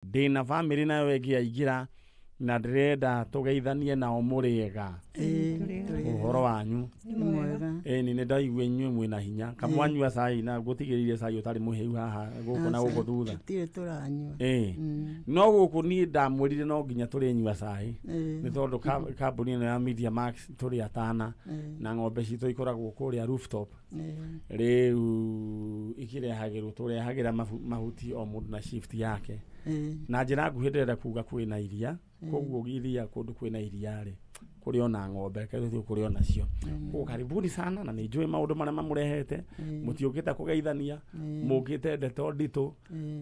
Ndĩna bamĩrĩ nayo ĩngĩ yaingĩra na ndĩrenda tũgeithanie nao. Mũrĩega? Ĩĩ. Ũhoro wanyu? Nĩ mwega. Ĩni nĩ ndaigua inyuĩ mwĩna hinya kamwanyua cai na gũtigĩrĩire cai ũtarĩ mũhĩu haha gũkũ na gũkũ thutha. Tũtirĩ tũranyua. Ĩĩ, no gũkũ niĩ ndamwĩrire no nginya tũrĩnyua cai nĩ tondũ kambuni ĩno ya Media Max tũrĩ atana na ng'ombe citũ ikoragwo kũrĩa rooftop. Rĩu ikĩrehagĩrwo, tũrehagĩra mahuti o mũndũ na shift yake. Na njĩra nguhĩ ndĩrenda kuga kwĩna iria, koguo iria, kũndũ kwĩna iria rĩ, kũrĩ ona ng'ombe, reke tũthiĩ kũrĩ onacio. Koguo karibuni sana, na nĩ njũĩ maũndũ marĩa mamũrehete. Mũtiũkĩte kũgeithania, mũkĩte ndeto nditũ,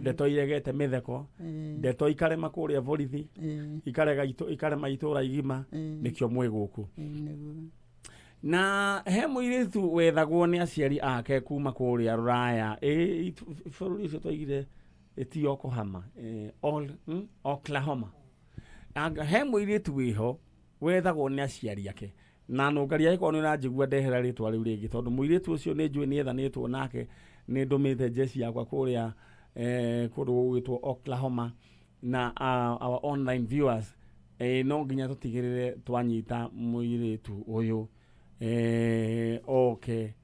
ndeto iregete mĩtheko, ndeto ikarema kũrĩa borithi, ikarega ikarema itũra igima. Nĩkĩo mwĩ gũkũ. Nĩguo. Na he mũirĩtu wethagwo nĩ aciari ake kuma kũrĩa rũraya, ĩ bũrũri ũcio twaigire ti Yokohama, Oklahoma. Anga he mũirĩtu wĩho wethagwo nĩ aciari ake na nũngari, angĩkorwo nĩ ũranjigua, ndehera rĩtwa rĩu rĩngĩ, tondũ mũirĩtu ũcio nĩ njũĩ nĩ ethanĩtwo nake. Nĩ ndũmĩte jeshi yakwa kũrĩa kũndũ gũgwĩtwo Oklahoma na our online viewers, no nginya tũtigĩrĩre twanyita mũirĩtu ũyũ oke,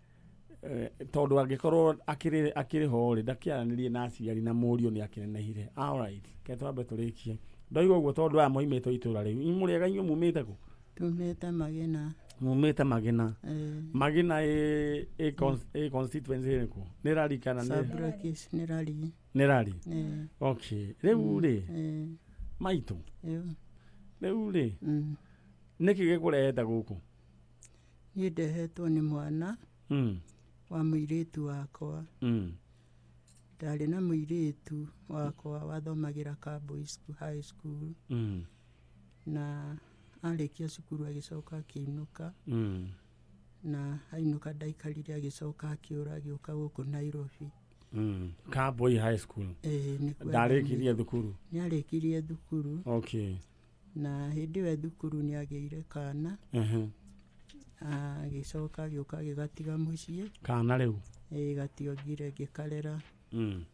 tondũ angĩkorwo akĩrĩ ho rĩ, ndakĩaranĩrie na aciari na mũriũ nĩ akĩnenehire. Alright, ke twambe tũrĩkie. Ndoiga ũguo tondũ aya moimĩte itũra rĩu. Inyuĩ mũrĩega? Inyuĩ mumĩte kũ? Tumĩte Magina. Mumĩte Magina? Ĩĩ. Magina ĩ constituency ĩrĩkũ? Nĩ rari kana nĩ Sub-location nĩ Rari. Nĩ Rari? Ĩĩ. Okay, rĩu rĩ, maitũ, rĩu rĩ, nĩkĩ gĩkũrehete gũkũ? Niĩ ndehetwo nĩ mwana wa mũirĩtu wakwa. Ndarĩ na mũirĩtu wakwa wathomagĩra Ka Boys High School, na arĩkia cukuru agĩcoka akĩinũka, na ainũka ndaikarire, agĩcoka akĩũra, agĩũka gũkũ Nairobi. Ka Boy High School? Ĩĩ, nĩkuo. Ndarĩkirie thukuru? Nĩ arĩkirie thukuru. Na hĩndĩ ĩyo e thukuru nĩ agĩire kana. Agĩcoka agĩũka agĩgatiga mũciĩ. Kana rĩu? Ĩĩ, gationgire, ngĩkarera. Rĩu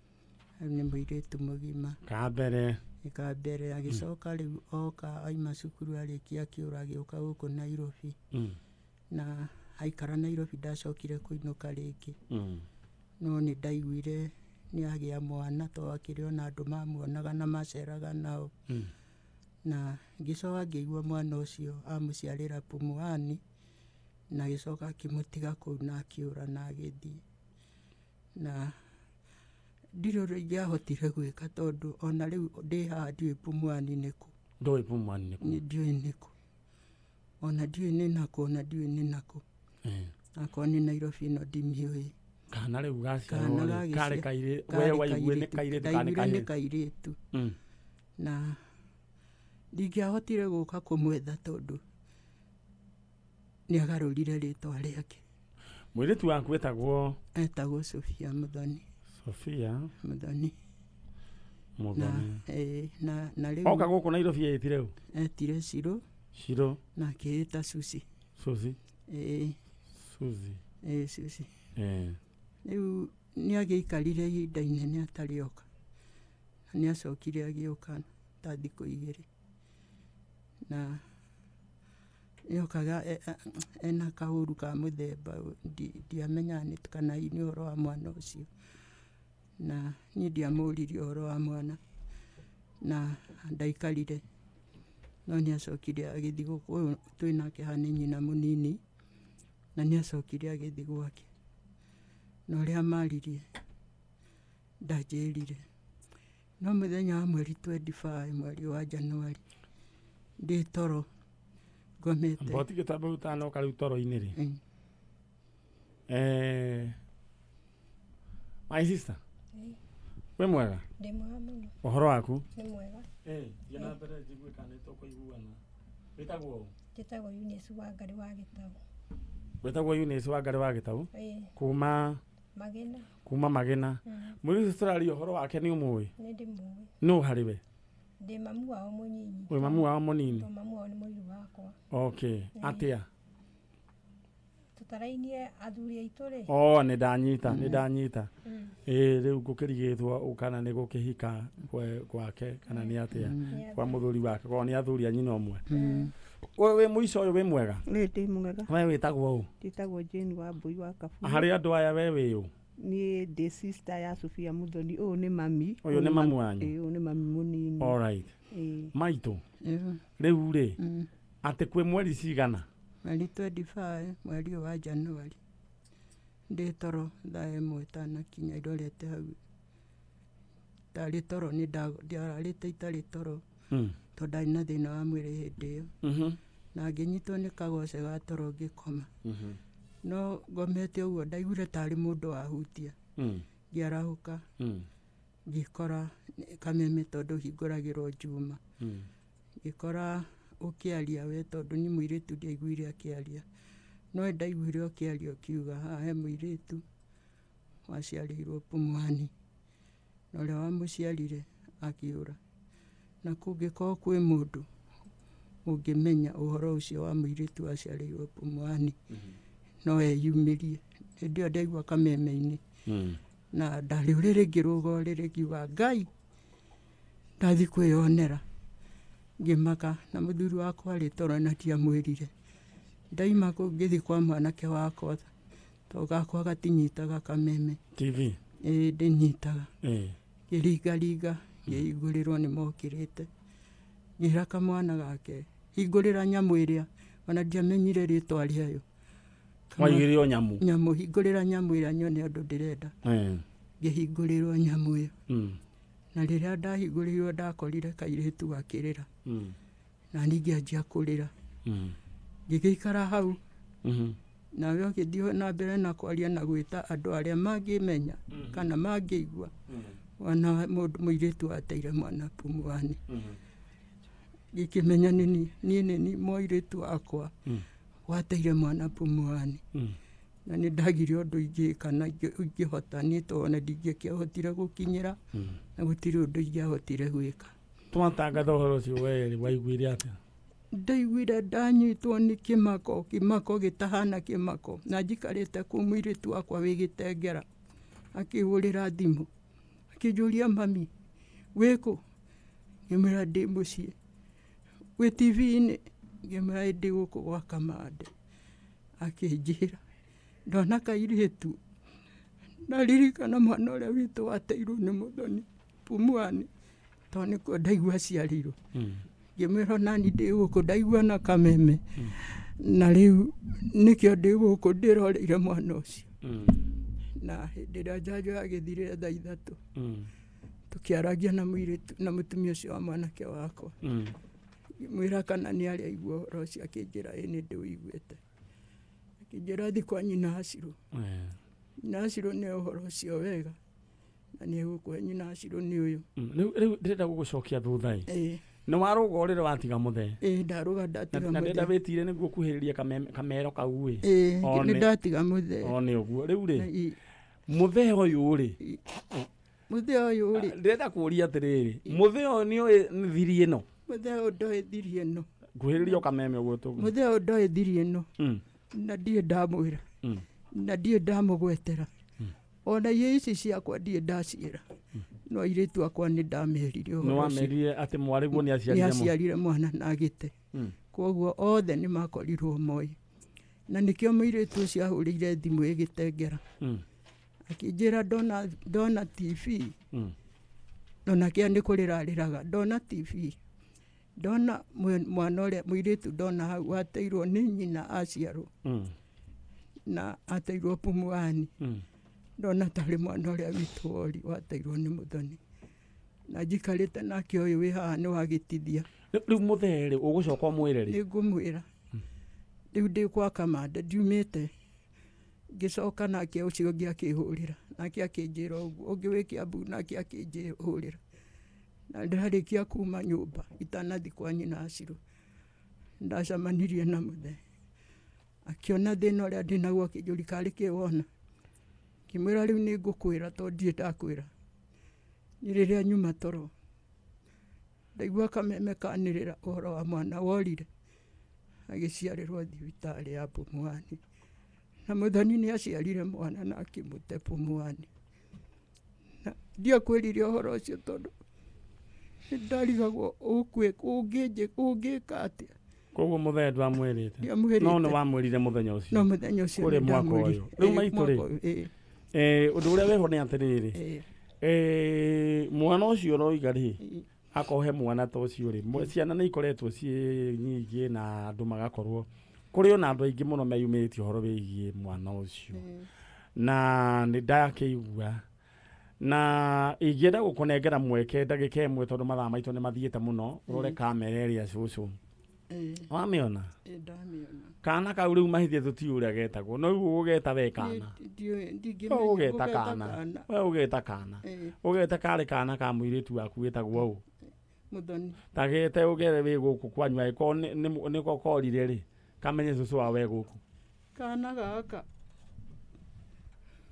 nĩ mũirĩtu mũgima. Ka mbere? Ka mbere. Agĩcoka rĩu oka aima cukuru, arĩkia akĩũra, agĩũka gũkũ Nairobi. Na aikara Nairobi ndacokire kũinũka rĩngĩ. No nĩ ndaiguire nĩ agĩa mwana, to akĩrĩ ona andũ mamuonaga na maceraga nao. Na ngĩcoka ngĩigua mwana ũcio amũciarĩra Pumwani, na agĩcoka akĩmũtiga kũu na akĩũra na agĩthiĩ, na ndirĩ ũndũ ingĩahotire gwĩka, tondũ ona rĩu ndĩ haha ndiũĩ Pumwani nĩkũ. Ndũĩ Pumwani nĩkũ? Nĩ ndiũĩ nĩkũ, ona ndiũĩ nĩ nakũ, ona ndiũĩ nĩ nakũ. Akorwo nĩ Nairobi ĩno ndimiũĩ. Kana rĩu gaciarwo Kana rĩ, karĩ we waigue nĩ kairĩtu kana nĩ ndaiguire nĩ kahĩĩ? Kairĩtu. Na ndingĩahotire gũka kũmwetha tondũ nĩ agarũrire rĩtwa rĩake. Mũirĩtu waku etagwo? Etagwo Sofia Muthoni. Sofia Muthoni. Na Muthoni. Na rĩu Oka gũkũ Nairobi etire ũ? Etire Ciro. Ciro. Na akĩĩta Susi. Susi? Ĩĩ. Susi. Ĩĩ, Susi. Rĩu nĩ agĩikarire ihinda inene atarĩ oka, na nĩ acokire agĩũka ta thikũ 2, na nĩokaga ena kaũru ka mũthemba. Ndiamenyaga nĩ kana hihi nĩ ũhoro wa mwana ũcio, na niĩ ndiamũririe ũhoro wa mwana na ndaikarire, no nĩ acokire agĩthiĩ gũkũ. Ũyũ twĩ nake haha nĩ nyina mũnini, na nĩ acokire agĩthiĩ gwake, na ũrĩa maririe ndanjĩrire. No mũthenya wa mweri 25, mweri wa Januari, ndĩ toro ngomete. Mboti gĩtambo ũtanoka rĩu toro-inĩ rĩ. My sister, wĩ mwega? Ndĩ mwega mũno. Ũhoro waku? Nĩ mwega. Thiĩ na mbere njigue kana nĩ tũkũiguana. Wĩtagwo ũ? Njĩtagwo Eunice Wangari wa Gĩtaũ. Wĩtagwo Eunice Wangari wa Gĩtaũ? Ĩĩ. Kuma? Magina. Kuma Magina. Mũirĩtu ũcio tũraria ũhoro wake nĩ ũmũĩ? Nĩ ndĩmũĩ. Nũ harĩ we? Ndĩ mamu wao mũnyinyi. Wĩ mamu wao mũnini? Tondũ mamu wao nĩ mũiru wakwa. Okay, atĩa? Tũtarainie athuri aitũ rĩ. Oh, nĩ ndanyita, nĩ ndanyita. Ĩĩ rĩu ngũkĩrigĩtwo kana nĩ gũkĩhika gwake kana nĩ atĩa kwa mũthuri wake korwo nĩ athuri a nyina ũmwe. We wĩ mũico ũyũ wĩ mwega? Nĩ ndĩ mwega. We wĩtagwo ũ? Njĩtagwo Jane Wambui wa Kaburu. Harĩ andũ aya we wĩ ũ? Niĩ ndĩ sister ya Sofia Muthoni. Ũyũ nĩ mami. Ũyũ nĩ mamu wanyu? Ĩĩ, ũyũ nĩ mami mũnini. All right. Ĩĩ. Maitũ, rĩu rĩ, atĩ kwĩ mweri cigana? Mweri 25 mweri ũyũ wa January. Ndĩ toro thaa ĩmwe ĩtanakinya irorete hau. Ndarĩ toro nĩ ndararĩte itarĩ toro. Tondũ ndarĩ na thĩna wa mwĩrĩ hĩndĩ ĩyo. Na ngĩnyitwo nĩ kagoce ga toro ngĩkoma. No ngomete ũguo ndaiguire tarĩ mũndũ wahutia. Ngĩarahũka. Ngĩkora kameme tondũ hingũragĩrwo Juma. Ngĩkora ũkĩaria we tondũ nĩ mũirĩtu ndiaiguire akĩaria. No ndaiguire ũkĩaria ũkiuga haha he mũirĩtu waciarĩirwo Pumwani. Na ũrĩa wamũciarire akĩũra. Na kũngĩkorwo kwĩ mũndũ ũngĩmenya ũhoro ũcio wa mũirĩtu waciarĩirwo Pumwani no eyumĩrie. Hĩndĩ ĩyo ndaigua kameme-inĩ. Na ndarĩ ũrĩrĩ ngĩrũga ũrĩrĩ ngiuga Ngai ndathiĩ kwĩyonera. Ngĩmaka na mũthuri wakwa arĩ toro na ndiamwĩrire. Ndaima kũu ngĩthiĩ kwa mwanake wakwa tondũ gakwa gatinyitaga kameme. TV? Ĩĩ ndĩnyitaga. Ngĩringaringa ngĩhingũrĩrwo nĩ mokĩrĩte. Ngĩra kamwana gake hingũrĩra nyamũ ĩrĩa ona ndiamenyire rĩtwa rĩayo. Waigĩrĩo nyamũ? Nyamũ, hingũrĩra nyamũ ĩrĩa nyone ũndũ ndĩrenda. Ngĩhingũrĩrwo nyamũ ĩyo. Na rĩrĩa ndahingũrĩirwo ndakorire kairĩtu gakĩrĩra. Na niĩ ngĩanjia kũrĩra. Ngĩgĩikara hau. Nawe ũgĩthiĩ na mbere na kwaria na gwĩta andũ arĩa mangĩmenya kana mangĩigua wana mũndũ mũirĩtu wateire mwana Pumwani. Ngĩkĩmenya nĩ niĩ nĩ niĩ mũirĩtu wakwa wateire mwana Pumwani. Na nĩ ndagire ũndũ ingĩka na ingĩhota niĩ tondũ ona ndingĩkĩahotire gũkinyĩra na gũtirĩ ũndũ ingĩahotire gwĩka. Twatangatha ũhoro ũcio we waiguire atĩa? Ndaiguire ndanyitwo nĩ kĩmako, kĩmako gĩtahana kĩmako. Na njikarĩte kũu mũirĩtu wakwa wĩ Gĩtengera akĩhũrĩra thimũ akĩnjũria mami wĩkũ? Ngĩmwĩra ndĩ mũciĩ. Wĩ TV-inĩ? Ngĩmwĩra ndĩ gũkũ gwa Kamande. Akĩnjĩra ndona kairĩtu ndaririkana mwana ũrĩa witũ wateirwo nĩ Muthoni Pumwani tondũ nĩkuo ndaigua aciarirwo. Ngĩmwĩra onani ndĩ gũkũ ndaigua na kameme. Na rĩu nĩkĩo ndĩ gũkũ ndĩroreire mwana ũcio. Na hĩndĩ ĩrĩa njanjo yagĩthirire thaa ithatũ tũkĩaragia na mũirĩtu na mũtumia ũcio wa mwanake wakwa. Ngĩmwĩra kana nĩ arĩ aigua ũhoro ũcio akĩnjĩra ĩĩ nĩ ndĩũiguĩte. Akĩnjĩra thiĩ kwa nyina Acirũ. Nyina Acirũ nĩ ũhoro ũcio wega na nĩ egũkũhe nyina Acirũ nĩ ũyũ. Rĩu ndĩrenda gũgũcokia thutha ĩ. Nĩ warũga ũrĩrĩ watiga mũthee? Ĩĩ ndarũga ndatiga mũthee. Na ndĩrenda wĩtire nĩguo kuhĩrĩria kamero kau ĩ. Ĩĩ nĩ ndatiga mũthee. O nĩ ũguo. Rĩu rĩ mũthee ũyũ rĩ mũthee ũyũ rĩ ndĩrenda kũũria atĩrĩrĩ mũthee ũyũ nĩ ũĩ thiri ĩno? Mũthee ũyũ ndoĩ thiri ĩno. Nguhĩrĩria o kameme ũguo tũguo. Mũthee ũyũ ndoĩ thiri ĩno. Na ndirĩ ndamwĩra. Na ndirĩ ndamũgwetera. Ona irio ici ciakwa ndirĩ ndaciĩra. No airĩtu akwa nĩ ndamerire ũhoro ũcio. Nĩ wamerire atĩ mwarĩguo nĩ aciarire mwana? Nĩ aciarire mwana na agĩte. Koguo othe nĩ makorirwo moĩ. Na nĩkĩo mũirĩtu ũcio ahũrĩire thimũ ĩgĩtengera. Akĩnjĩra ndona TV. Onake nĩ kũrĩra arĩraga ndona TV. Ndona mwana ũrĩa mũirĩtu ndona hau wateirwo nĩ nyina aciarwo. Na ateirwo Pumwani. Ndona tarĩ mwana ũrĩa witũ wori wateirwo nĩ Muthoni. Na njikarĩte nake ũyũ wĩ haha nĩ wagĩtithia. Rĩu mũthee rĩ ũgũcoka ũmwĩre rĩ? Nĩ ngũmwĩra. Rĩu ndĩ kwa Kamande ndiumĩte. Ngĩcoka nake ũcio ũngĩ akĩhũrĩra. Nake akĩnjĩra ũguo ũngĩ wĩ Kiambu nake akĩnjĩhũrĩra. Na ndarĩkia kuma nyũmba itanathiĩ kwa nyina Acirũ. Ndacemanirie na mũthee. Akĩona thĩna ũrĩa ndĩnaguo akĩnjũria karĩ kĩ wona. Ngĩmwĩra rĩu nĩ ngũkwĩra tondũ ndirĩ ndakwĩra. Nĩ rĩrĩa nyuma toro. Ndaigua kameme kanĩrĩra ũhoro wa mwana worire. Agĩciarĩrwo thibitarĩ ya Pumwani. Na Muthoni nĩ aciarire mwana na akĩmũte Pumwani. Na ndiakwĩrire ũhoro ũcio tondũ nĩndarigagwo ũngĩka atĩa. Koguo mũthenya ndwamwĩrĩte? No nĩ wamwĩrire mũthenya ũcio? No mũthenya ũcio kũrĩ mwaka ũyũ. Rĩu maitũ rĩ, ũndũ ũrĩa wĩho nĩ atĩrĩrĩ, mwana ũcio ũroiga rĩ, akohe mwana ta ũcio rĩ, ciana nĩ ikoretwo ciĩ nyingĩ na andũ magakorwo kũrĩ ona andũ aingĩ mũno meyumĩrĩtie ũhoro wĩgiĩ mwana ũcio. Na nĩ ndakĩigua na ingĩenda gũkũnengera mweke ndagĩka ĩmwe tondũ mathaa maitũ nĩ mathiĩte mũno, ũrore kamera ĩrĩa cũcũ. Wamĩona? Kana kau rĩu mahithie tũtiũĩ ũrĩa getagwo, no rĩu ũgũgeta we kana. Ũgũgeta kana. We ũgeta kana. Ũgeta karĩ kana ka mũirĩtu waku wĩtagwo ũũ. Muthoni. Ta gete ũgere wĩ gũkũ kwanyu angĩkorwo nĩko korire rĩ, kamenye cũcũ wao e gũkũ. Kana gaka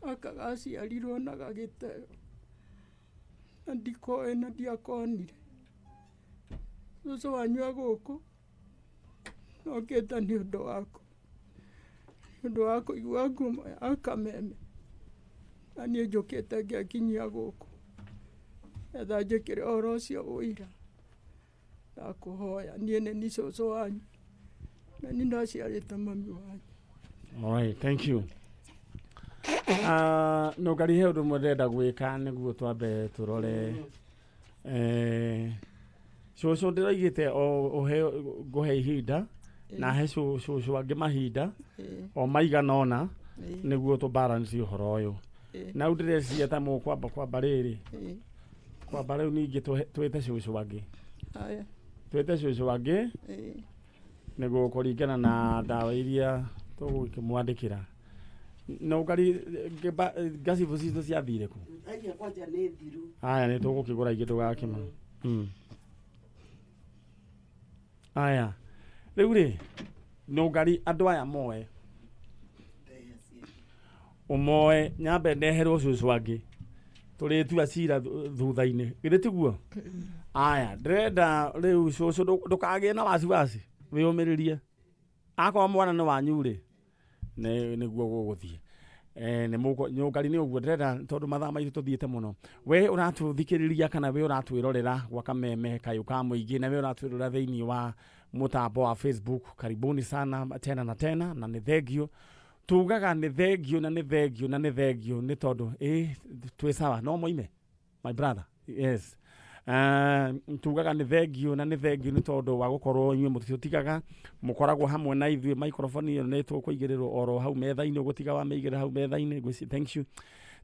aka gaciarirwo na gagĩteo na ndikoĩ na ndiakonire. Cũcũ wanyu e gũkũ nokĩte nĩ ũndũ waku, nĩ ũndũ wa kũigua ngumo ya Kameme, na niĩ njũkĩte ngekinyia gũkũ etha njĩkĩre ũhoro ũcio ũira. Ndakũhoya niĩ nĩ ni cũcũ wanyu na nĩ ndaciarĩte mami wanyu. All right, thank you. No ngari he ũndũ ũmwe ndĩrenda gwĩka nĩguo twambe tũrore cũcũ ndĩroigĩte ngũhe ihinda na he cũcũ angĩ mahinda o maigana ũna nĩguo tũ balance ũhoro ũyũ. Na rĩu ndĩreciria ta mũkwamba kwamba rĩrĩ kwamba rĩu ningĩ twĩte cũcũ angĩ, twĩte cũcũ angĩ nĩguo kũringana na ndawa iria tũgũkĩmwandĩkĩra. No ngari ngacibũ citũ ciathire kũ? Aya nĩ tũgũkĩgũra ingĩ tũgakĩma. Aya rĩu rĩ, no ngari andũ aya moe ũmoe nyambe ndeherwo cũcũ angĩ tũrĩtua cira thutha-inĩ, githĩ tiguo? Aya ndĩrenda rĩu cũcũ ndũkagĩe na wasiwasi, wĩyũmĩrĩrie. Akorwo mwana nĩ wanyu rĩ, nĩguo gũgũthiĩ. Nĩ nĩ ũguo ndĩrenda tondũ mathaa maitũ tũthiĩte mũno. We ũratũthikĩrĩria kana we ũratwĩrorera gwa Kameme Kayũ ka Mũingĩ, na we ũratwĩrorera thĩinĩ wa mũtambo wa Facebook, karibuni sana tena na tena, na nĩ thengio. Tugaga nĩ thengio na nĩ thengio na nĩ thengio nĩ tondũ twĩ sawa, no moime my brother, yes. Tugaga nĩ thengio na nĩ thengio nĩ tondũ wa gũkorwo inyuĩ mũtitigaga, mũkoragwo hamwe na ithuĩ. Microphone ĩyo nĩ tũkũigĩrĩrwo oro hau metha-inĩ, ũgũtiga wamĩigĩrĩra hau metha-inĩ. Thank you.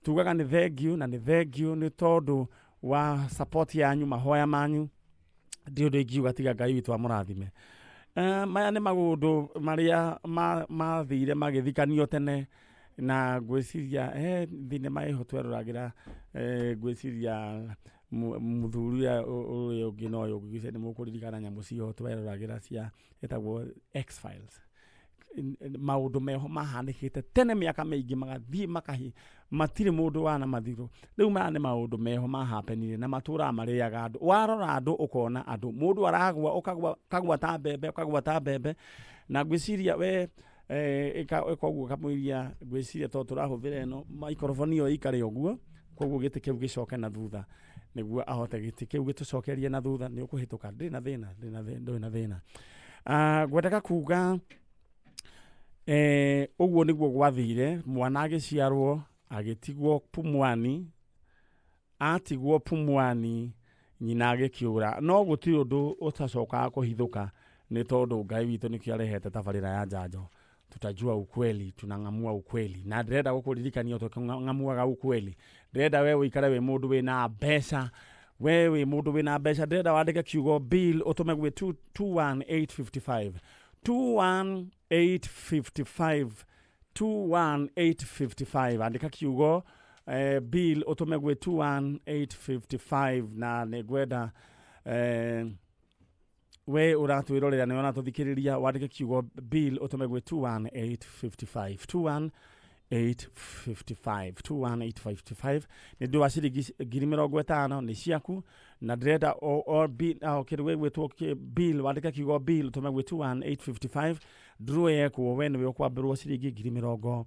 Tugaga nĩ thengio na nĩ thengio nĩ tondũ wa support yanyu, mahoya manyu. Ndirĩ ũndũ ingiuga tiga Ngai witũ amũrathime. Maya nĩ maũndũ marĩa mathire magĩthikanio tene, na ngwĩciria thinema ĩho tweroragĩra, ngwĩciria mũthuri ũrĩa ũngĩ na ũyũ ũngĩ, nĩ mũkũririkana nyamũ ciho tweroragĩra cia ĩtagwo X-Files. Maũndũ meho mahanĩkĩte tene mĩaka mĩingĩ magathiĩ makahi, matirĩ mũndũ wana mathirwo. Rĩu maya nĩ maũndũ meho mahapenire na matũraga marĩaga andũ. Warora andũ ũkona andũ, mũndũ aragwa ũkagwa ta mbembe, ũkagwa ta mbembe. Na ngwĩciria we ĩka ũguo kamũiria, ngwĩciria tondũ tũrahũthĩra ĩno microphone ĩyo ĩikare ũguo, koguo gĩtĩ kĩu gĩcoke na thutha nĩguo ahote gĩtĩ kĩu gĩtũcokerie na thutha. Nĩ ũkũhĩtũka, ndĩrĩ na thĩna, ndũrĩ na thĩna. Ngwendaga kuga ũguo nĩguo gwathire. Mwana agĩciarwo agĩtigwo Pumwani, atigwo Pumwani nyina agĩkĩũra. No gũtirĩ ũndũ ũtacokaga kũhithũka nĩ tondũ Ngai witũ nĩkĩo arehete tabarĩra ya njanjo. Tutajua ukweli, tunang'amua ukweli. Na ndĩrenda gũkũririkania tũkĩng'amuaga ukweli. Ndĩrenda we ũikare wĩ mũndũ wĩna mbeca, we wĩ mũndũ wĩna mbeca. Ndĩrenda wandĩke kiugo bill ũtũme gwĩ 21855, 21855, 21855. Andĩka kiugo bill ũtũme gwĩ 21855. Na nĩ ngwenda we ũratwĩrorera nĩ ũratũthikĩrĩria, wandĩke kiugo bill ũtũme gwĩ 21855, 21855, 21855. Nĩ ũndũ wa ciringi 50,000 nĩ ciaku, na ndĩrenda o bill, kĩndũ gĩgwĩtwo bill, wandĩke kiugo bill ũtũme gwĩ 21855. Draw yekwo we nĩwe ũkwambĩrwo ciringi 50,000.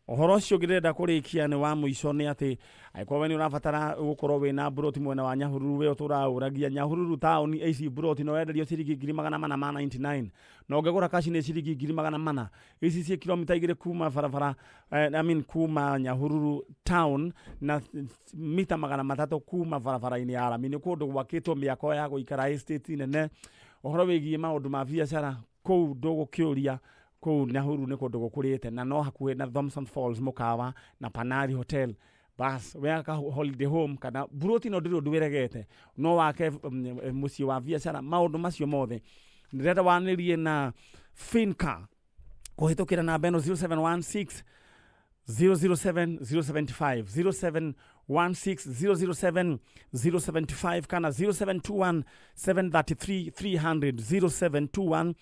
Ũhoro ũcio ngĩrenda kũrĩkia nĩ wa mũico nĩ atĩ angĩkorwo we nĩ ũrabatara gũkorwo wĩna mburoti mwena wa Nyahururu, we ũtũraũragia Nyahururu taũni ici mburoti no wenderio ciringi 499, na ũngĩgũra kaci nĩ ciringi 400. Ici ciĩ kilomita 2 kuma barabara kuma Nyahururu town na mita 300 kuma barabara-inĩ ya rami. Nĩ kũndũ gwakĩtwo mĩako ya gũikara estate nene. Ũhoro wĩgiĩ maũndũ ma biacara kũu ndũgũkĩũria, kũu Nyahururu nĩ kũndũ gũkũrĩte na no hakuhĩ na Thompson Falls mũkawa na Panari Hotel. Bas weka holiday home kana mburoti no ndĩrĩ ũndũ wĩregete, no wake mũciĩ wa biacara, maũndũ macio mothe ndĩrenda wanĩrie na Finca kũhĩtũkĩra namba ĩno 0716 007 075, 0716 007 075 kana 0721 733 300, 0721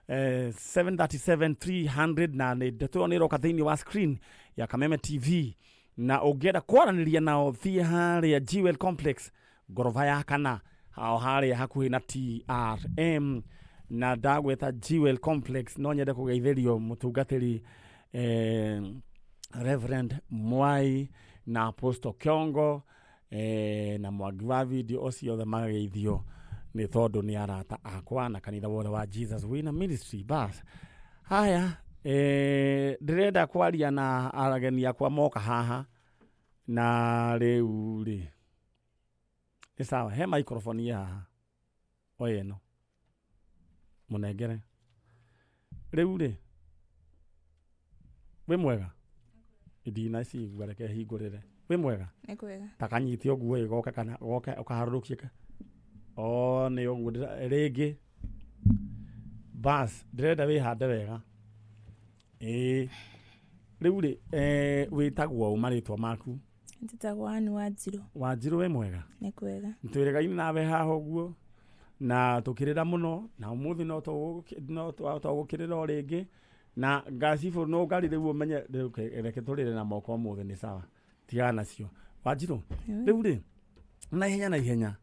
737 300. Na nĩ ndeto ĩyo nĩ ĩroka thĩinĩ wa screen ya Kameme TV, na ũngĩenda kwaranĩria nao thiĩ harĩa Jewel Complex ngoroba ya kana hao harĩa hakuhĩ na TRM. Na ndagweta Jewel Complex no nyende kũgeithĩrio mũtungatĩri Reverend Mwai na Apostle Kiongo na Mwangi wa video ũcio othe mageithio nĩ tondũ nĩ arata akwa na kanitha wothe wa Jesus Winner Ministry. Bas haya, ndĩrenda kwaria na arageni akwa moka haha na rĩu rĩ nĩ sawa, he microphone haha oye ĩno mũnengere. Rĩu rĩ wĩ mwega? Ndina cigua, reke hingũrĩre. Wĩ mwega? Nĩ kwega. Ta kanyite ũguo ĩ, goka kana goka ũkaharũrũkie ka o nĩ ũguo rĩngĩ. Bas ndĩrenda wĩhande wega. Ĩĩ rĩu rĩ wĩtagwo ũ marĩtwa maku? Njĩtagwo Ann Wanjirũ. Wanjirũ wĩ mwega? Nĩ kwega. Nĩtwĩrĩgaine nawe haha ũguo na tũkĩrĩra mũno, na ũmũthĩ no tũgũkĩrĩra o rĩngĩ na ngacibũ no ngari rĩu ũmenye reke tũrĩre na moko ũmũthĩ nĩ sawa, tigana nacio. Wanjirũ rĩu rĩ na ihenya nĩ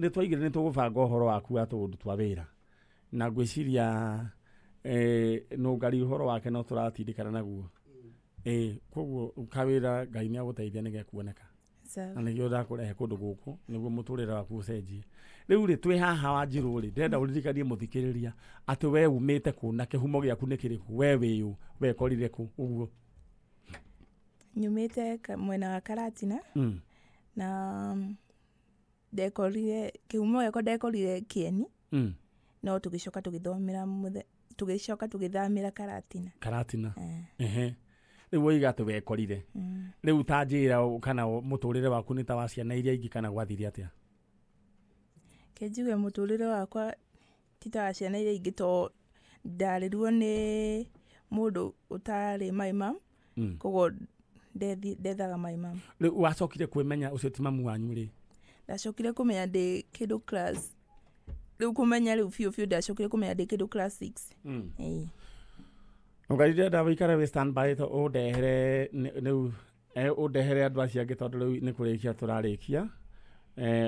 twaigire nĩ tũgũbanga ũhoro waku wa tũũndũ twa wĩra, na ngwĩciria no ngari ũhoro wake no tũratindĩkana naguo. Koguo kawĩra Ngai nĩ agũteithia nĩ gekuoneka na nĩkĩo ndakũrehe kũndũ gũkũ nĩguo mũtũrĩre waku ũcenjie. Rĩu rĩ twĩ haha Wanjirũ rĩ, ndĩrenda ũririkanie mũthikĩrĩria atĩ we umĩte kũ na kĩhumo gĩaku nĩ kĩrĩkũ, we wĩyũ, wekorire kũ ũguo? Nyumĩte mwena wa Karatina na ndekorire kĩhumo gĩakwa ndekorire Kĩeni, no tũgĩcoka tũgĩthomera tũgĩcoka tũgĩthamĩra Karatina. Karatina. Ehe. Rĩu woiga atĩ wekorire. Rĩu ta njĩra kana mũtũrĩre waku nĩ ta wa ciana iria ingĩ kana gwathire atĩa? Ke njuge mũtũrĩre wakwa ti ta wa ciana iria ingĩ to ndarĩrwo nĩ mũndũ ũtarĩ my mum, koguo ndethaga my mum. Rĩu wacokire kwĩmenya ũcio ti mamu wanyu rĩ? Ndacokire kũmenya ndĩ kĩndũ class, rĩu kũmenya rĩu biũ biũ ndacokire kũmenya ndĩ kĩndũ class 6. Ĩĩ. Ngai ndĩrenda wĩikare wĩ standby to ũndehere rĩu ũndehere andũ acio angĩ tondũ rĩu nĩ kũrĩkia tũrarĩkia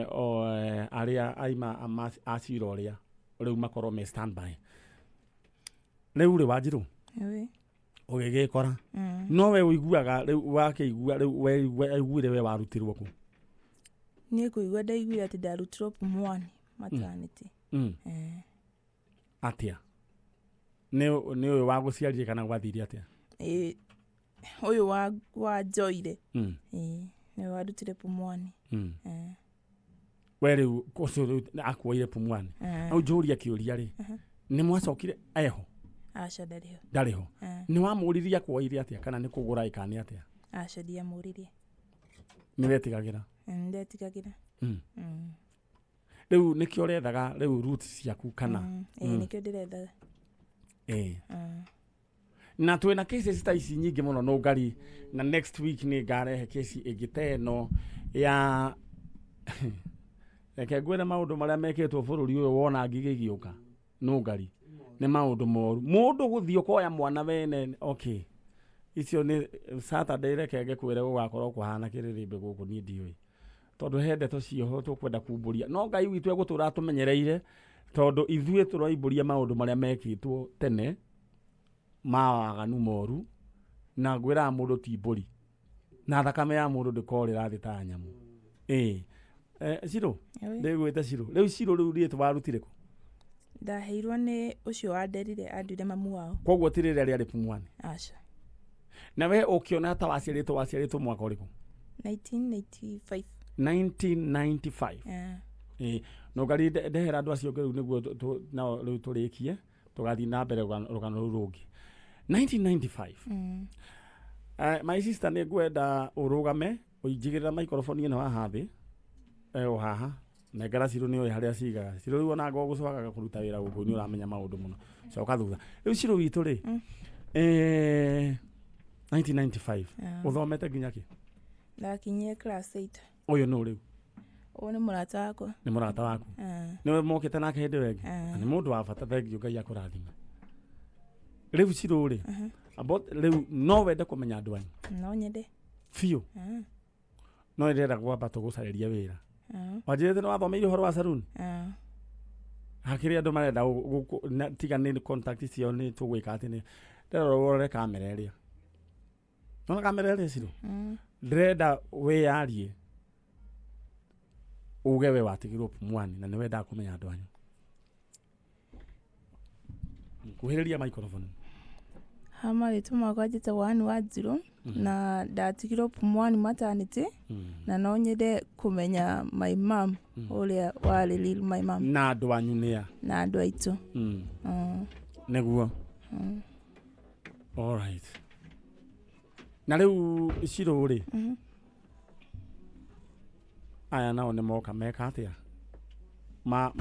o arĩa aima a cira ũrĩa rĩu makorwo me standby. Rĩu rĩ Wanjirũ ũgĩgĩkora no we ũiguaga rĩu wakĩigua rĩu waiguire we warutirwo kũ? Niĩ kũigua ndaiguire atĩ ndarutirwo Pumwani maternity. Atĩa? Nĩ ũyũ wa gũciarire kana gwathire atĩa? Ũyũ wa njoire. Nĩwe warutire Pumwani. We rĩu ũcio rĩu akuoire Pumwani. No njũrie kĩũria rĩ, nĩ mwacokire eho? Aca ndarĩ ho. Ndarĩ ho. Nĩ wamũririe akuoire atĩa kana nĩ kũgũra ĩka nĩ atĩa? Aca ndiamũririe. Nĩ wetigagĩra? Ndetigagĩra. Rĩu nĩkĩo ũrethaga rĩu roots ciaku kana? Ĩĩ nĩkĩo ndĩrethaga. Na twĩna cases ta ici nyingĩ mũno no ngari, na next week nĩ ngarehe kesi ĩngĩ ta ĩno ya reke ngwĩre maũndũ marĩa mekĩtwo bũrũri ũyũ wona ngigĩ igĩũka no ngari nĩ maũndũ moru mũndũ gũthiĩ ũkoya mwana wene. Okay, icio nĩ Saturday, reke ngĩkwĩre gũgakorwo kũhana kĩrĩrĩmbĩ gũkũ niĩ ndiũĩ tondũ he ndeto cioho tũkwenda kumbũria, no Ngai witũ egũtũra atũmenyereire Tondũ ithuĩ tũroimbũria maũndũ marĩa mekĩtwo tene ma waganu moru na ngwĩraga mũndũ ti mbũri na thakame ya mũndũ ndĩkorĩra thĩ ta nyamũ. Cirũ ndĩgwĩte Cirũ rĩu Cirũ rĩu rĩtwa warutire kũ? Ndaheirwo nĩ ũcio wanderire anduire mamu wao. Koguo ti rĩrĩa rĩarĩ Pumwani? Aca. Na we ũkĩona ta waciarĩtwo mwaka ũrĩkũ? 1995. 1995. No ngari ndehera andũ acio rĩu nĩguo nao rĩu tũrĩkie tũgathiĩ na mbere rũgano rũu rũngĩ. 1995. My sister nĩ ngwenda ũrũgame ũinjigĩrĩra microphone ĩno haha thĩ o haha nengera Cirũ nĩ ũĩ harĩa cigaga. Cirũ rĩu ona ngũgũcwagaga kũruta wĩra gũkũ nĩ ũramenya maũndũ mũno. Coka thutha. Rĩu Cirũ witũ rĩ 1995 ũthomete nginya kĩ? Ndakinyire class 8. Ũyũ nũ rĩu? Ũyũ nĩ mũrata wakwa. Nĩ mũrata waku? Nĩwe mokĩte nake hĩndĩ ĩyo ĩngĩ? Na nĩ mũndũ wa bata, thengiũ Ngai akũrathime. Rĩu Cirũ rĩ, about rĩu no wende kũmenya andũ anyu? No nyende. Biũ? No ndĩrenda gwamba tũgũcarĩrie wĩra. Wanjĩrĩte nĩ wathomeire ũhoro wa saruni? Hakĩrĩ andũ marenda tiga nĩ contact ciao nĩ tũgwĩka atĩ nĩ ndĩrenda ũrore kamera ĩrĩa. Nona kamera ĩrĩa Cirũ? Ndĩrenda wĩyarie uge we watigirwo Pumwani na nĩ wendaga kũmenya andũ anyu. Kuhĩrĩria microphone. Ha marĩtwa makwa njĩtagwo Ann Wanjirũ na ndatigirwo Pumwani maternity na no nyende kũmenya my mom ũrĩa warĩ real my mom. Na andũ anyu nĩa? Na andũ aitũ. Nĩguo. All right. Na rĩu Cirũ rĩ, aya nao nĩ moka meka atĩa? Ma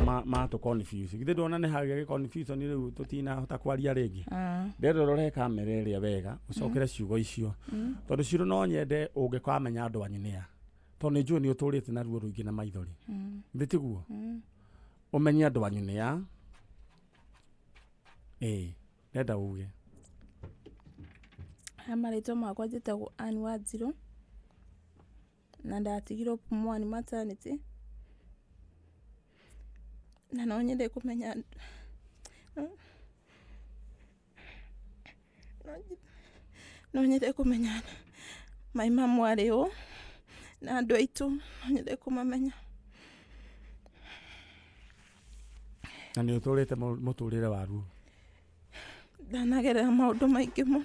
tũ confuse. Githĩ ndona nĩ hagĩa gĩ confusion rĩu tũtinahota kwaria rĩngĩ. Ndĩrenda ũrore kamera ĩrĩa wega ũcokere ciugo icio. Tondũ Cirũ no nyende ũngĩkamenya andũ anyu nĩa. Tondũ nĩ njũĩ nĩ ũtũrĩte na ruo rũingĩ na maithori. Githĩ tiguo? Ũmenye andũ anyu nĩa. Ndĩrenda uge. Ha marĩtwa makwa njĩtagwo Ann Wanjirũ na ndatigirwo Pumwani maternity na no nyende kũmenya no nyende kũmenya my mom warĩ ũ na andũ aitũ no nyende kũmamenya. Na nĩ ũtũrĩte mũtũrĩre wa ruo? Ndanagerera maũndũ maingĩ mũno.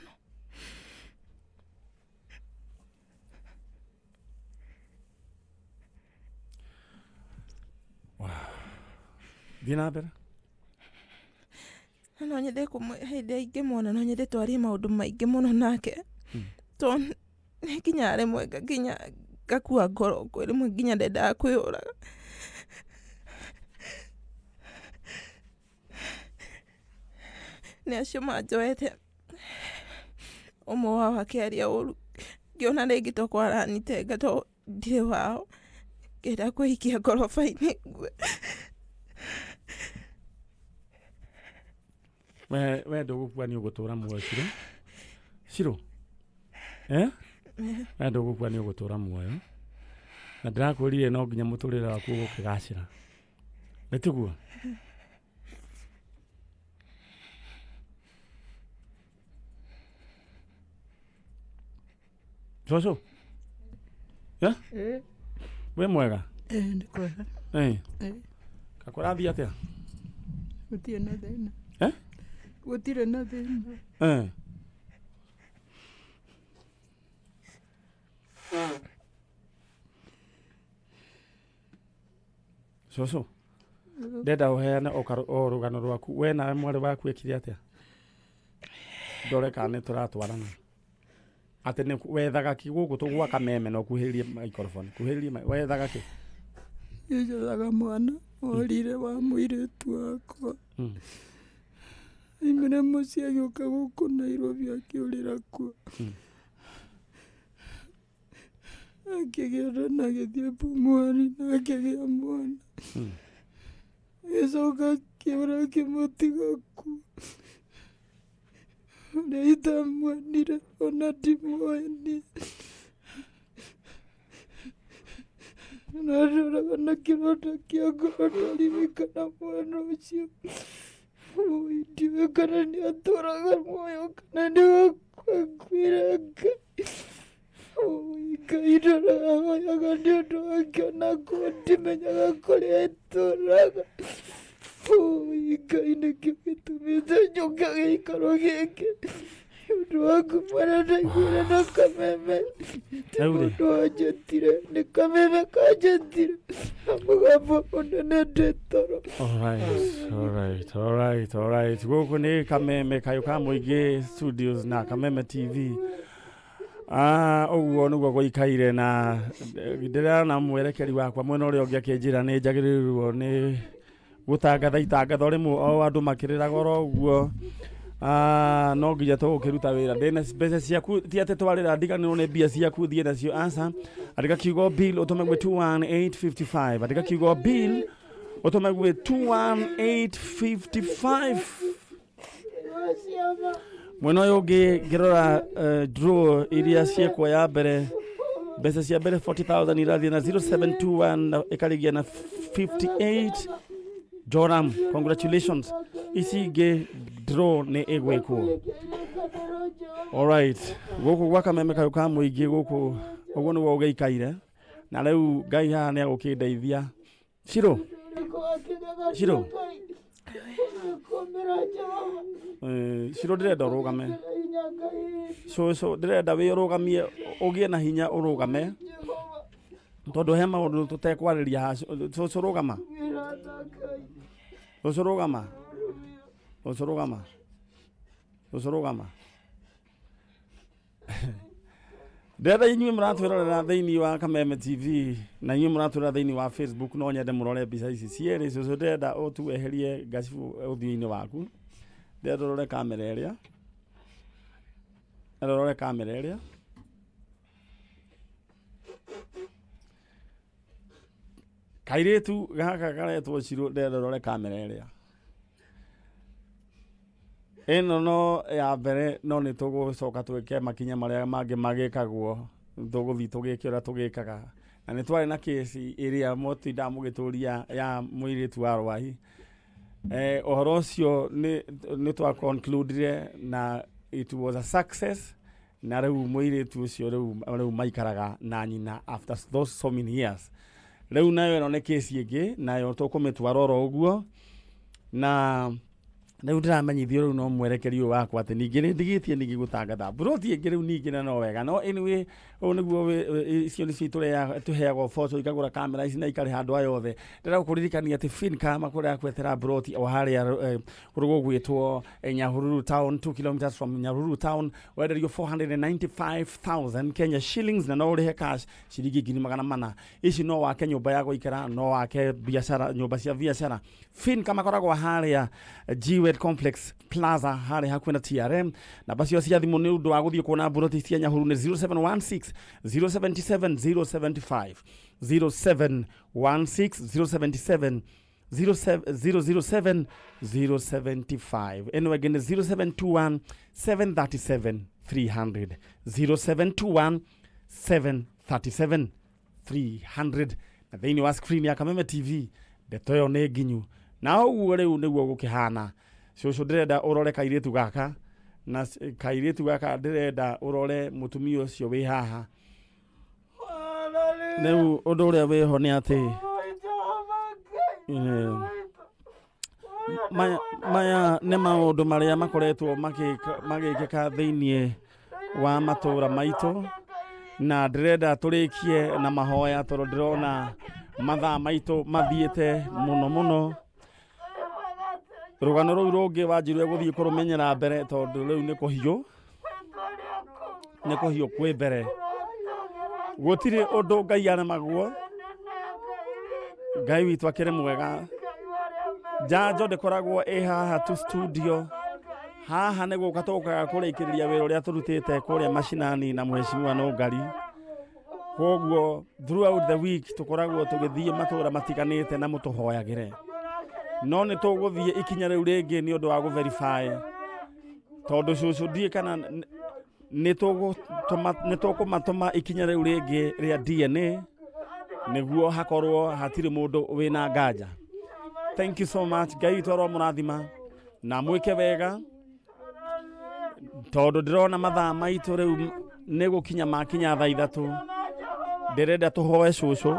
Thiĩ na mbere. No nyende hĩndĩ ingĩmuona no nyende twarie maũndũ maingĩ mũno nake. Tondũ nĩ nginya rĩmwe nginya ngakua ngoro kwĩ rĩmwe nginya ndendaga kwĩyũraga. Nĩ acio manjoete ũmwe wao akĩaria ũru ngĩona rĩngĩ to kwaranitenga to ndirĩ wao ngĩenda kwĩikia ngoroba-inĩ ngue. We ndũgũkua nĩ ũgũtũra muoyo Cirũ? Cirũ? We ndũgũkua nĩ ũgũtũra muoyo na ndĩrakwĩrire no nginya mũtũrĩre waku ũgũkĩgacĩra. Nĩ tiguo? Cũcũ? Wĩ mwega? Nĩ kwega. Kakũrathiĩ atĩa? Gũtirĩ na thĩna. Gũtirĩ na thĩna. Cũcũ, ndenda ũheane o rũgano rwaku. We nawe mwarĩ waku ekire atĩa? Ndore kana nĩ tũratwarana. Atĩ nĩ wethaga kĩ gũkũ tũgwaka meme no kuhĩrĩrie microphone. Kuhĩrĩrie wethaga kĩ? Njethaga mwana worire wa mũirĩtu wakwa. Aimire mũciĩ agĩũka gũkũ Nairobi akĩũrĩra kuo. Akĩgĩa nda na agĩthiĩ Pumwani na akĩgĩa mwana. Agĩcoka akĩũra akĩmũtiga kuo. Ũrĩa itamuonire ona ndimuoĩ niĩ. Ndũraga na kĩronda kĩa ngoro ndaririkana mwana ũcio. Ndiũĩ kana nĩ atũraga muoyo kana nĩ gũkua Ngai. Ngai ndoraga hoyaga nĩ ũndũ wake onakorwo ndimenyaga kũrĩa ĩtũraga. Ngai nĩkĩo gĩtũmĩte njũke gĩikaro gĩkĩ. Ũndũ waku mwana ndaiguire na kameme. Ti mũndũ wanjĩtire, nĩ kameme kanjĩtire. Na mũgambo mũnene ndĩ toro. Alright. Gũkũ nĩ Kameme Kayũ ka Mũingĩ Studios na Kameme TV. Ũguo nĩguo gũikaire na ndĩrona mwerekeri wakwa mwena ũrĩa ũngĩ akĩnjĩra nĩ njagĩrĩirwo nĩ gũtangatha itangatho rĩmwe o andũ makĩrĩraga oro ũguo. No nginya tũgũkĩruta wĩra. Ndĩna mbeca ciaku ti atĩ twarĩra ndiganĩrwo nĩ mbia ciaku thiĩ nacio aca. Andĩka kiugo bill ũtũme gwĩ 21855. Andĩka kiugo bill ũtũme gwĩ 21855. Mwena ũyũ ũngĩ ngĩrora draw iria ciekwo ya mbere, mbeca cia mbere 40,000 irathiĩ na 0721 na ĩkarĩgia na 58. Joram, congratulations. Ici ingĩ draw nĩ ĩgwĩkwo. Alright, gũkũ gwa Kameme Kayũ ka Mũingĩ gũkũ ũguo nĩguo gũgĩikaire. Na rĩu Ngai haha nĩ agũkĩndeithia. Shiro. Shiro. Shiro ndĩrenda ũrũgame. Cũcũ ndĩrenda wĩ ũrũgamie ũgĩe na hinya ũrũgame. Tondũ he maũndũ tũtekwarĩria haha. Cũcũ rũgama. Cũcũ rũgama. Cũcũ rũgama. Cũcũ rũgama. Ndĩrenda inyuĩ mũratwĩrorera thĩinĩ wa Kameme TV na inyuĩ mũratwĩrorera thĩinĩ wa Facebook, no nyende mũrore mbica ici cierĩ. Cũcũ ndĩrenda ũtweherie ngacibu ũthiũ-inĩ waku. Ndĩrenda ũrore kamera ĩrĩa. Ũrore kamera ĩrĩa. Kairĩtu gaka karetwo Shiro, ndĩrenda ũrore kamera ĩrĩa. Ĩno no ya mbere, no nĩ tũgũcoka twĩke makinya marĩa mangĩ magĩkagwo, tũgũthiĩ tũgĩke ũrĩa tũgĩkaga. Na nĩ twarĩ na kĩci ĩrĩa mũtindaga mũgĩtũria ya mũirĩtu wa Rwahi. Ũhoro ũcio nĩ twa concludire na it was a success. Na rĩu mũirĩtu ũcio rĩu maikaraga na nyina after those so many years. Rĩu nayo ĩno nĩ kĩci ĩngĩ, nayo tũkũmĩtwara oro ũguo. Na rĩu ndĩramenyithio rĩu no mwerekeri ũyũ wakwa atĩ ningĩ nĩ ndigĩtie ningĩ gũtangatha mburoti ĩngĩ rĩu ningĩ na no wega. No anyway, ũũ nĩguo icio nĩcio tũheagwo boco ikagũra kamera ici na ikarĩha andũ aya othe. Ndĩrenda gũkũririkania atĩ Fincam kũrĩa gwethera mburoti o harĩa kũrĩa gũgwĩtwo Nyahururu town, 2 kilometers from Nyahururu town, wenderio 495,000 Kenya shillings na no ũrĩhe cash ciringi 400,000. Ici no wake nyũmba ya gũikara, no wake biacara, nyũmba cia biacara. Fincam makoragwo harĩa G Complex Plaza harĩa hakuhĩ na TRM. Namba cio cia thimũ nĩ ũndũ wa gũthiĩ kuona mburoti cia Nyahururu nĩ 0716 077 075, 0716 077 007 075. Ĩno ĩngĩ nĩ 0721 737 300, 0721 737 300. Na thĩinĩ wa screen ya Kameme TV ndeto ĩyo nĩ nginyu. Na ũguo rĩu nĩguo gũkĩhana. Cũcũ ndĩrenda ũrore kairĩtu gaka, na kairĩtu gaka ndĩrenda ũrore mũtumia ũcio wĩ haha. Rĩu ũndũ ũrĩa wĩho nĩ atĩ maya nĩ maũndũ marĩa makoretwo magĩkĩka thĩinĩ wa matũra maitũ, na ndĩrenda tũrĩkie na mahoya tondũ ndĩrona mathaa maitũ mathiĩte mũno mũno. Rũgano rũu rũngĩ wanjirwe gũthiĩ kũrũmenyera mbere tondũ rĩu nĩ kũhiũ kwĩ mbere. Gũtirĩ ũndũ Ngai aremagwo. Ngai witũ akĩrĩ mwega. Njanjo ndĩkoragwo ĩ haha tu studio. Haha nĩ gũka tũkaga kũrĩkĩrĩria wĩra ũrĩa tũrutĩte kũrĩa macinani na mheshimiwa Nũngari. Koguo throughout the week tũkoragwo tũgĩthiĩ matũra matiganĩte na mũtũhoyagĩre. No nĩ tũgũthiĩ ikinya rĩu rĩngĩ nĩ ũndũ wa gũ-verify tondũ cũcũ ndiĩ kana nĩ tũkũmatũma ikinya rĩu rĩngĩ rĩa DNA. Nĩguo hakorwo hatirĩ mũndũ wĩna nganja. Thank you so much. Ngai witũ aromũrathima na mwĩke wega, tondũ ndĩrona mathaa maitũ rĩu nĩ gũkinya makinya thaa 3. Ndĩrenda tũhoe cũcũ.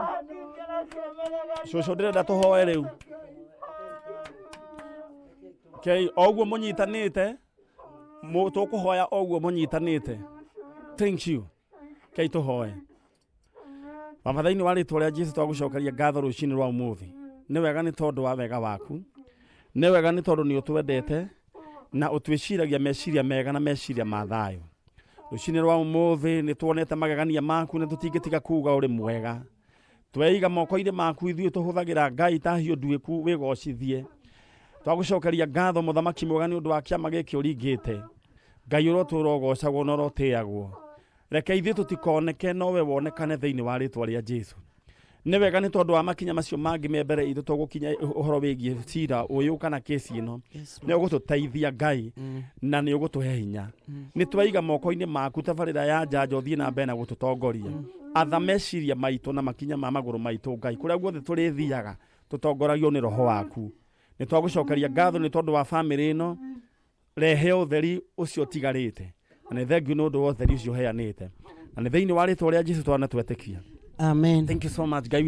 Cũcũ ndĩrenda tũhoe rĩu. Okay, oguo mũnyitanĩte, tũkũhoya oguo mũnyitanĩte. Thank you. Kei tũhoe. Baba, thĩinĩ wa rĩtwa rĩa Jesũ twagũcokeria ngatho rũcinĩ rwa ũmũthĩ. Nĩ wega nĩ tondũ wa wega waku. Nĩ wega nĩ tondũ nĩ ũtwendete na ũtwĩciragia meciria mega na meciria ma thayũ. Rũcinĩ rwa ũmũthĩ nĩ tuonete magegania maku na tũtingĩtiga kuga ũrĩ mwega. Tweiga moko-inĩ maku ithuĩ tũhũthagĩra Ngai ta hiũ nduĩku wĩgocithie. Twagũcokeria ngatho mũthamaki mwega nĩ ũndũ wa kĩama gĩkĩ ũringĩte. Ngai ũrotũũra ũgocagwo na ũrotĩagwo. Reke ithuĩ tũtikoneke nowe wonekane thĩinĩ wa rĩtwa rĩa Jesũ. Nĩ wega nĩ tondũ wa makinya macio mangĩ me mbere itũ tũgũkinya ũhoro wĩgiĩ cira ũyũ kana kesi ĩno. Nĩ ũgũtũteithia Ngai na nĩ ũgũtũhe hinya. Nĩ twaiga moko-inĩ maku tabarĩra ya njanjo ũthiĩ na mbere na gũtũtongoria. Atha meciria maitũ na makinya ma magũrũ maitũ Ngai, kũrĩa guothe tũrĩthiaga tũtongoragio nĩ roho waku. Nĩ twagũcokeria ngatho nĩ tondũ wa bamĩrĩ ĩno, rehe ũtheri ũcio ũtigarĩte. Na nĩ thengiũ nĩ ũndũ wa ũtheri ũcio ũheanĩte. Na nĩ thĩinĩ wa rĩtwa rĩa Jesũ twana twetĩkia. Amen. Thank you so much Ngai.